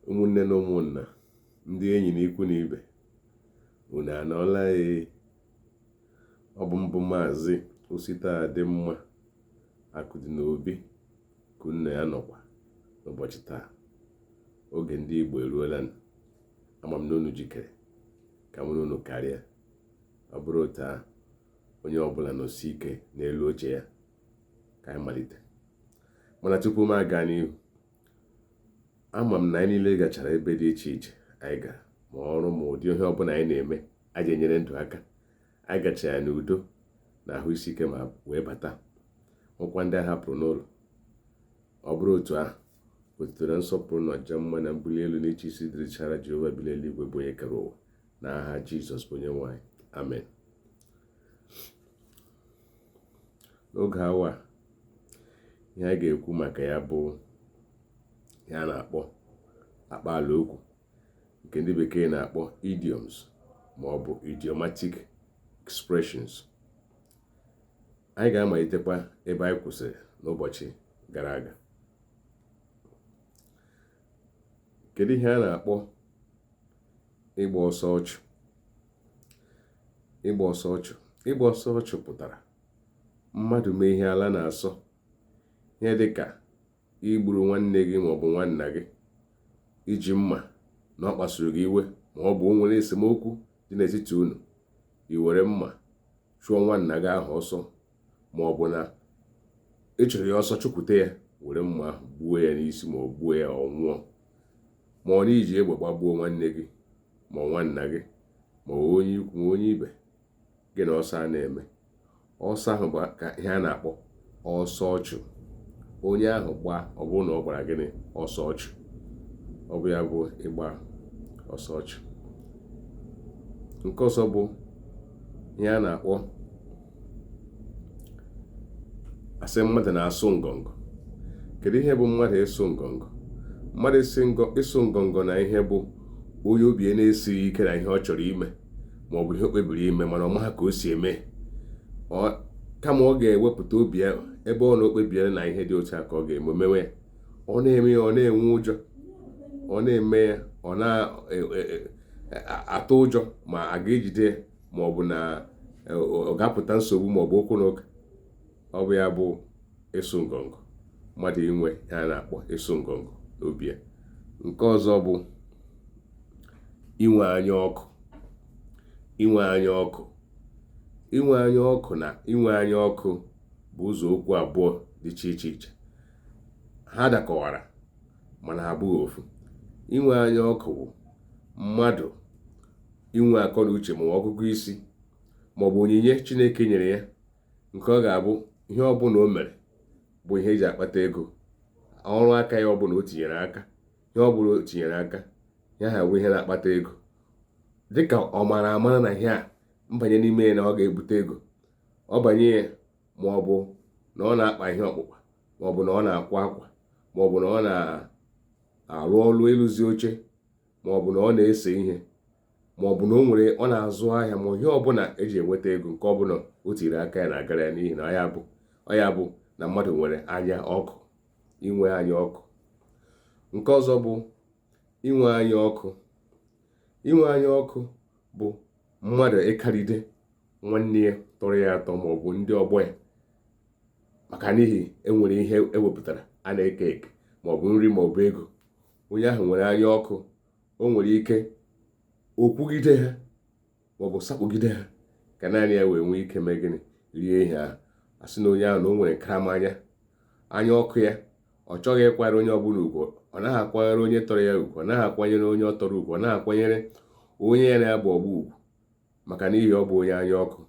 Ụmụnne na ụmụnna, ndị enyi na ikwu na ibe, unu anọọla ee. Ọ bụ m bụ Maazị Ositadịmma Akụdịnobi ka unu na ya nọkwa n'ụbọchị taa. Oge ndị Igbo eruola. Ama m na unu jikere ka mụ na unu karịa. Ọ bụrụ otu ahụ, onye ọbụla nọsie ike n'elu oche ya ka anyị malite. Mana tupu m aga n'ihu, ama m na anyị niile gachara ebe dị iche iche anyị gara, ma ọrụ ma ụdị ihe ọbụla anyị na-eme anyị ji enyere ndụ aka. Anyị gachara ya n'udo na ahụ isi ike ma wee bata, nwekwa ndị a hapụrụ n'ụlọ. Ọ bụrụ otu ahụ, otuto na nsọpụrụ na ọja mma na mbuli elu na ịchị isi dịrịchara Jehova bi n'eluigwe bụ onye kere ụwa, n'aha Jizọs bụ onye nwe anyị, amen. N'oge awa a, ihe anyị ga-ekwu maka ya bụ ihe a na-akpọ akpaala okwu, nke ndị bekee na-akpọ idioms ma ọ bụ idiomatic expressions. Anyị ga-amalitekwa ebe anyị kwụsịrị n'ụbọchị gara aga. Kedu ihe a na-akpọ ịgba ọsọ ọchụ? Ịgba ọsọ ọchụ. Ịgba ọsọ ọchụ pụtara mmadụ mee ihe ala na-asọ, ihe dị ka igburu nwanne gị maọbụ nwanna gị iji mma na ọ kpasuru gị iwe, ma ọ bụ o nwere esemokwu dị n'etiti unu, i were mma chụọ nwanna gị ahụ ọsọ, ma ọ bụ na ị chụrụ ya ọsọ chụkwute ya, were mma ahụ gbuo ya n'isi ma ọ gbuo ya ọ nwụọ, ma ọ na iji egbe gbagbuo nwanne gị ma ọ nwanna gị ma ọ onye ikwu ma onye ibe gị na ọsọ a na-eme. Ọsọ ahụ bụ ka ihe a na-akpọ ọsọ ọchụ. Onye ahụ gbaa, ọ bụrụ na ọ gbara gịnị? Ọsọ ọchụ. Ọ bụ ya bụ ịgba ọsọ ọchụ. Nke ọzọ bụ ihe a na-akpọ asị mmadụ na-asụ ngọngọ. Kedu ihe bụ mmadụ ịsụ ngọngọ? Mmadụ ịsụ ngọngọ na ihe bụ onye obi ya na-esighị ike na ihe ọ chọrọ ime ma ọ bụ ihe o kpebiri ime, mana ọ maghị ka o si eme. Kama ọ ga-ewepụta obi ya ebe ọ na o kpebiere na ihe dị otu a ka ọ ga-eme, mewe ya. Ọ na-eme ya, ọ na-enwe ụjọ, ọ na-eme ya, ọ na-atụ ụjọ ma a ga-ejide ya ma ọ bụ na ọ ga-apụta nsogbu ma ọ bụ okwu na ụka. Ọ bụ ya bụ ịsụ ngọngọ, mmadụ inwe ihe a na-akpọ ịsụ ngọngọ n'obi ya. Nke ọzọ bụ inwe anya ọkụ. Inwe anya ọkụ. Inwe anya ọkụ na inwe anya ọkụ bụ ụzọ okwu abụọ dị iche iche iche. Ha dakọwara mana ha abụghị ofu. Inwe anya ọkụ bụ mmadụ inwe akọ na uche ma ọgụgụ isi ma ọ bụ onyinye Chineke nyere ya, nke ọ ga-abụ ihe ọbụla o mere bụ ihe eji akpata ego. Ọrụ aka ya ọbụla o tinyere aka, ihe ọbụla o tinyere aka ya ha bụ ihe na-akpata ego. Dịka ọ mara amara na ihe a mbanye n'ime ya na ọ ga-ebute ego, ọ banye ya, ma ọ bụ na ọ na-akpa ihe ọkpụkpa, ma ọ bụ na ọ na-akwa akwa, ma ọ bụ na ọ na-arụ ọrụ ịrụzi oche, ma ọ bụ na ọ na-ese ihe, ma ọ bụ na o nwere ọ na-azụ ahịa, ma ihe ọbụla eji enweta ego, nke ọbụla o tiri aka ya na-agara ya, n'ihi na ọ ya bụ na mmadụ nwere anya ọkụ. Inwe anya ọkụ. Nke ọzọ bụ inwe anya ọkụ. Inwe anya ọkụ bụ mmadụ ịkarịde nwanne ya tọrọ ya atọ ma ọ bụ ndị ọgbọ ya, maka n'ihi enwere ihe ewepụtara a na-eke eke, ma ọ bụ nri ma ọ bụ ego. Onye ahụ nwere anya ọkụ, o nwere ike o kwugide ha ma ọ bụ sakpugide ha ka naanị ya wee nwee ike mee gịnị? Rie ihe ahụ. A sị na onye ahụ na o nwere nkaramanya anya ọkụ ya, ọ chọghị ịkwanyere onye ọbụla ugwu, ọ naghị akwanyere onye tọrọ ya ugwu, ọ naghị akwanyere onye ọ tọrọ ugwu, ọ naghị akwanyere onye ya na ya bụ ọgbọ ugwu, maka n'ihi ọ bụ onye anya ọkụ.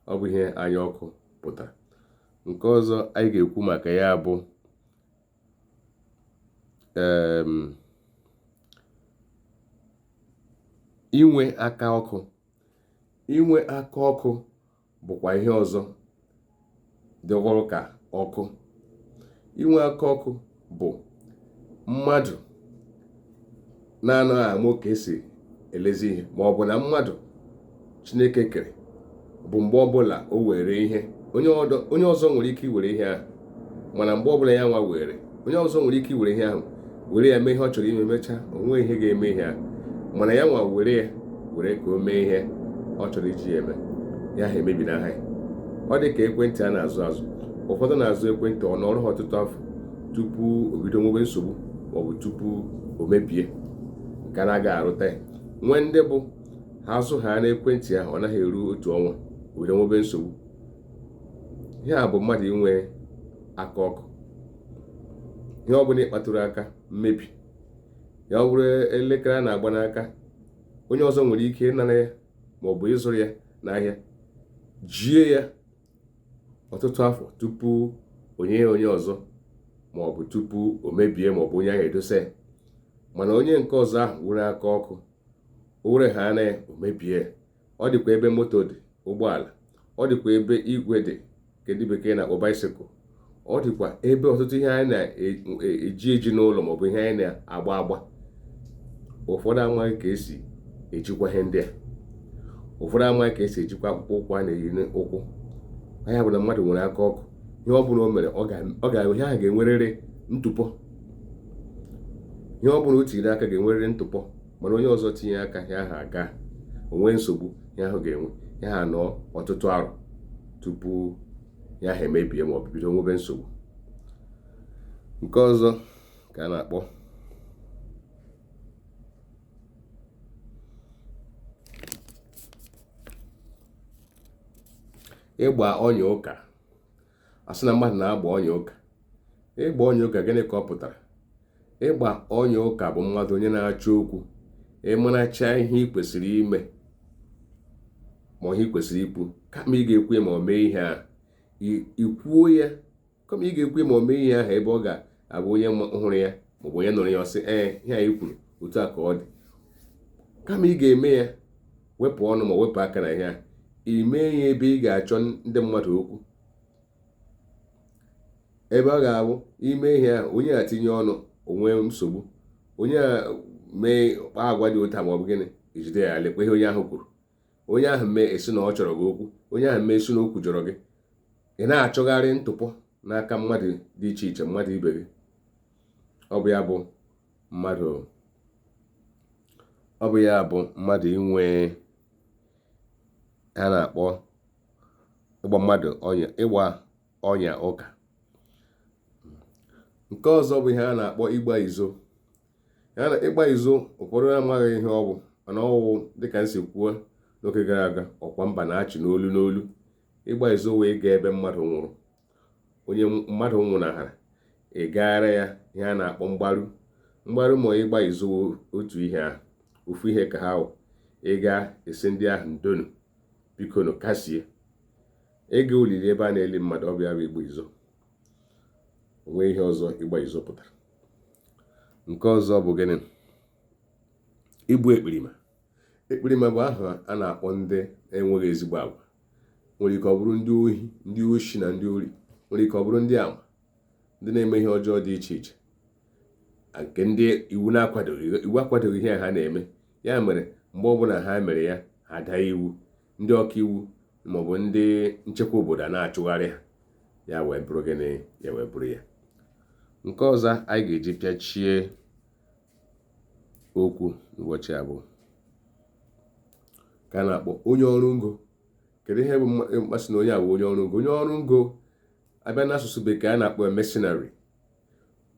Ọ bụ ihe anya ọkụ pụtara. Nke ọzọ anyị ga-ekwu maka ya bụ inwe aka ọkụ. Inwe aka ọkụ bụkwa ihe ọzọ dịkwara ka ọkụ. Inwe aka ọkụ bụ mmadụ na-anaghị amụ ka esi elezi ihe, ma ọ bụ na mmadụ Chineke kere bụ mgbe ọbụla o were ihe, onye ọzọ nwere ike iwere ihe ahụ, mana mgbe ọbụla ya nwa were, onye ọzọ nwere ike iwere ihe ahụ Were ya mee ihe ọ chọrọ ime, mechaa, o nweghị ihe ga-eme ihe a. Mana ya nwa were ya were ka o mee ihe ọ chọrọ iji ya eme, ya ahụ emebiri aha ya. Ọ dị ka ekwentị a na-azụ azụ. Ụfọdụ na-azụ ekwentị, ọ nọrọ ha ọtụtụ afọ tupu o bido nwebe nsogbu maọbụ tupu o mebie nke a na-agaghị arụta ya. Nwee ndị bụ ha azụ ha n'ekwentị ahụ, ọ naghị eru otu ọnwa, o bido nwebe nsogbu. Ihe a bụ mmadụ inwe aka ọkụ. Ihe ọ bụla ị kpatụrụ aka, mmebi ya. Ọ bụrụ elekere a na-agba n'aka, onye ọzọ nwere ike ịnara ya ma ọ bụ ịzụrụ ya n'ahịa, jie ya ọtụtụ afọ tupu o nye ya onye ọzọ, ma ọ bụ tupu o mebie, ma ọ bụ onye ahụ edosa ya. Mana onye nke ọzọ ahụ were aka ọkụ, o were ha na ya, o mebie. Ọ dịkwa ebe moto dị, ụgbọala. Ọ dịkwa ebe igwe dị, nke ndị bekee na-akpọ bicycle. Ọ dịkwa ebe ọtụtụ ihe anyị na-eji eji n'ụlọ maọbụ ihe anyị na-agba agba. Ụfọdụ amaghị ka esi ejikwa ihe ndị a. Ụfọdụ amaghị ka esi ejikwa akpụkpọ ụkwụ a na-eyi n'ụkwụ. Ya bụ na mmadụ nwere aka ọkụ, ihe ọ bụla o mere, ọ ga ihe ahụ ga-enwerịrị ntụpọ. Ihe ọ bụla o tinyere aka ga-enwerịrị ntụpọ. Mana onye ọzọ tinye aka, ya ahụ aga onwe nsogbu, ya ahụ ga-enwe ya ha nọọ ọtụtụ arọ tupu ya ahụ emebie ma ọ bụ bido nwebe nsogbu. Nke ọzọ ka a na-akpọ ịgba ọnya ụka. A sị na mmadụ na-agba ọnya ụka. Ịgba ọnya ụka, gịnị ka ọ pụtara? Ịgba ọnya ụka bụ mmadụ onye na-achọ okwu. Ịmaracha ihe ị kwesịrị ime ma ihe ị kwesịrị ikwu, kama ị ga-ekwu ma ọ mee ihe ahụ, i kwuo ya. Kama ị ga-ekwu ma ọ mee ihe ahụ ebe ọ ga-abụ onye hụrụ ya maọbụ onye nụrụ ya, ọ sị, "Ee, ihe anyị kwuru otu a ka ọ dị," kama ị ga-eme ya, wepụ ọnụ ma wepụ aka na ihe ahụ, i mee ya ebe ị ga-achọ ndị mmadụ okwu, ebe ọ ga-abụ ime ihe ahụ, onye a tinye ọnụ, onwe nsogbu, onye a mee kpaa agwa dị otu a ma ọ bụ gịnị, ejide ya, lekwa ihe onye ahụ kwuru. Onye ahụ mee, esi na ọ chọrọ gị okwu. Onye ahụ mee, esi na o kwujọrọ gị. Ị na-achọgharị ntụpọ n'aka mmadụ dị iche iche, mmadụ ibe gị. Ọ bụ ya bụ mmadụ, ọ bụ ya bụ mmadụ inwe ha na-akpọ ịgba mmadụ ọnya, ịgba ọnya ụka. Nke ọzọ bụ ihe a na-akpọ ịgba izo. Ya na ịgba izo, ụfọdụ amaghị ihe ọ bụ, mana ọwụ dịka m si kwuo n'oge gara aga, ọkwa mba na-achị n'olu n'olu. Ịgba izo wee gaa ebe mmadụ nwụrụ, onye mmadụ nwụnahara, ị gaara ya ihe a na-akpọ mgbaru. Mgbaru ma ịgba izo otu ihe ahụ, ofu ihe ka ha wụ. Ị ga-esi ndị ahụ ndonu, bikonu, kasie. Ịga olili ebe a na-eli mmadụ, ọ bụ ya bụ ịgba izo. Onwe ihe ọzọ ịgba izo pụtara. Nke ọzọ bụ gịnị? Ịbụ ekperima. Ekperima bụ aha a na-akpọ ndị enweghị ezigbo agwa. Nwere ike ọ bụrụ ndị ohi, ndị oshi na ndị ori. Nwere ike ọ bụrụ ndị ama, ndị na-eme ihe ọjọọ dị iche iche nke ndị iwu na-akwadoghị. Iwu akwadoghị ihe ha na-eme. Ya mere mgbe ọbụla ha mere ya, ha daa iwu, ndị ọka iwu maọbụ ndị nchekwa obodo a na-achụgharị ha. Ya wee bụrụ gịnị? Ya wee bụrụ ya. Nke ọzọ anyị ga-eji pịachie okwu ụbọchị a bụ ka a na-akpọ onye ọrụ ngo. Kedu ihe bụ mkpasị na onye a bụ onye ọrụ ngo? Onye ọrụ ngo, abịa n'asụsụ bekee, a na-akpọ mercenary.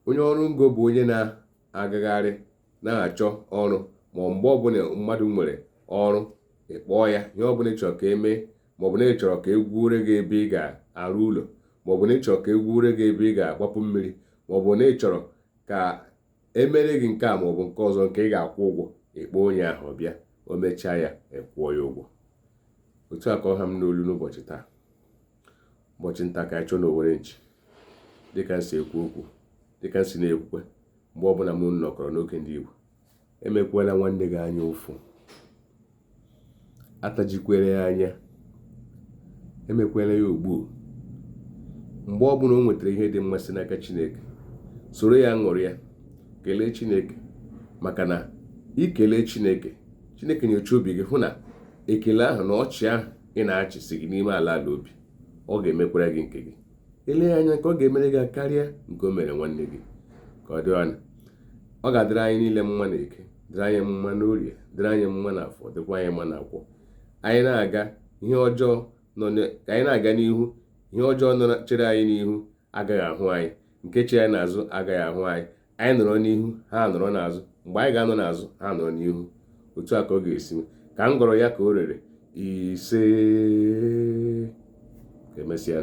Onye ọrụ ngo bụ onye na-agagharị na-achọ ọrụ, ma mgbe ọbụla mmadụ nwere ọrụ, ịkpọọ ya. Ihe ọbụla ị chọrọ ka emee, maọbụ na ị chọrọ ka e gwuore gị ebe ị ga-arụ ụlọ, maọbụ na ị chọrọ ka e gwuore gị ebe ị ga-agbapụ mmiri, maọbụ na ị chọrọ ka emere gị nke a maọbụ nke ọzọ nke ị ga-akwụ ụgwọ, ịkpọ onye ahụ, ọ bịa, o mechaa ya, ịkwụọ ya ụgwọ. Otu a ka ọ ha m n'olu n'ụbọchị taa. Ụbọchị nta ka anyị chọọ n'Owere nchi. Dịka m si ekwu okwu, dịka m si na-ekwukwe mgbe ọbụla m nọkọrọ n'oge ndị Igbo, emekwela nwanne gị anya ụfụ, atajikwere ya anya, emekwela ya ogbu. Mgbe ọbụla o nwetara ihe dị mma si n'aka Chineke, soro ya ṅụrụ ya, kelee Chineke. Maka na ikele Chineke, Chineke nyocha obi gị, hụ na ekele ahụ na ọchị ahụ ị na-achị si gị n'ime ala ala obi, ọ ga-emekwara gị nke gị. Ele anya nke ọ ga-emere gị karịa nke o mere nwanne gị. Ka ọ dị ọnụ. Ọ ga-adịrị anyị niile mma na Eke, dịrị anyị mma n'Orie, dịrị anyị mma na Afọ, dịkwa anyị mma na Nkwọ. Anyị na-aga ihe ọjọọ nọ ka anyị na-aga n'ihu, ihe ọjọọ nọ chere anyị n'ihu agaghị ahụ anyị, nke chere anyị n'azụ agaghị ahụ anyị. Anyị nọrọ n'ihu, ha nọrọ n'azụ. Mgbe anyị ga-anọ n'azụ, ha nọrọ n'ihu. Otu a ka ọ ga-esi. Ka m gọrọ ya ka o rere. Ise, ka emesịa.